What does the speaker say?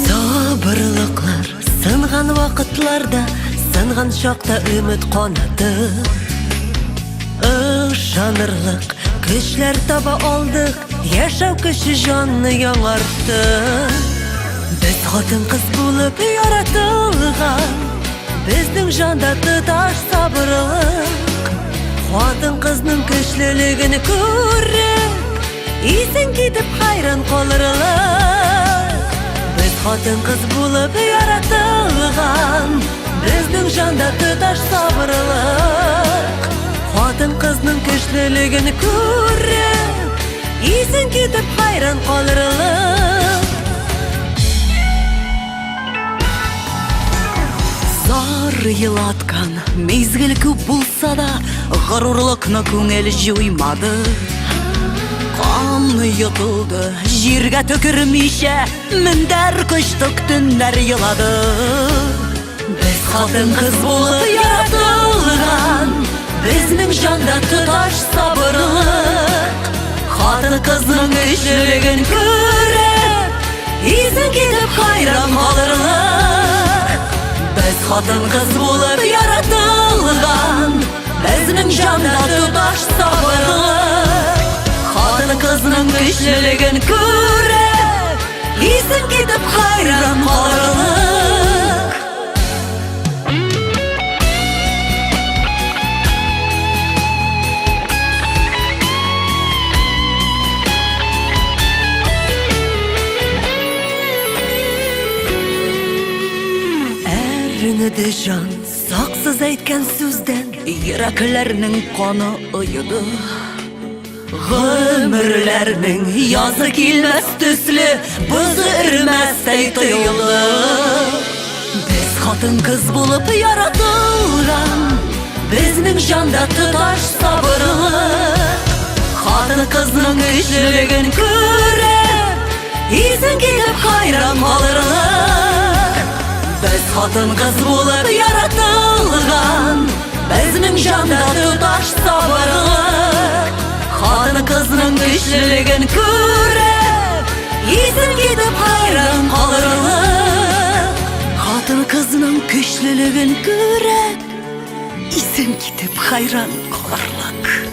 Сабырлыклар сынган вакытларда, сынган чакта өмет канаты. Ышанырлык көчләр таба алдык, яшәү көче җанны яңартты. Без хатын-кыз булып яратылган, безнең җанда тоташ сабырлык. Хатын-кызның көчлелеген күреп, исең китеп хайран калырлык. Без хатын-кыз булып яратылган, безнең җанда тоташ сабырлык. Хатын-кызның көчлелеген күреп, исең китеп хайран калырлык. Зар елаткан мизгел күп булса да, горурлыкны күңел җуймады. Кан йотылды, җиргә төкермичә, мендәр кочтык, төннәр елады. Без хатын-кыз булып яратылган, безнең җанда тоташ сабырлык. Хатын-кызның көчлелеген күреп, исең китеп хайран калырлык. Без хатын-кыз булып яратылган, безнең җанда тоташ сабырлык. Хатын-кызның көчлелеген күреп, исең китеп хайран калырлык. Әрнеде җан, саксыз әйткән сүздән. Йөрәкләрнең каны оеды. Гомерләрнең язы килмәс төсле, бозы эремәстәй тоелды. Без хатын-кыз булып яратылган, безнең җанда тоташ сабырлык. Хатын-кызның көчлелеген күреп, исең китеп хайран калырлык. Без хатын-кыз булып яратылган, безнең җанда тоташ сабырлык. Хатын-кызның көчлелеген күреп, исең китеп хайран калырлык. Хатын-кызның көчлелеген күреп, исең китеп хайран калырлык.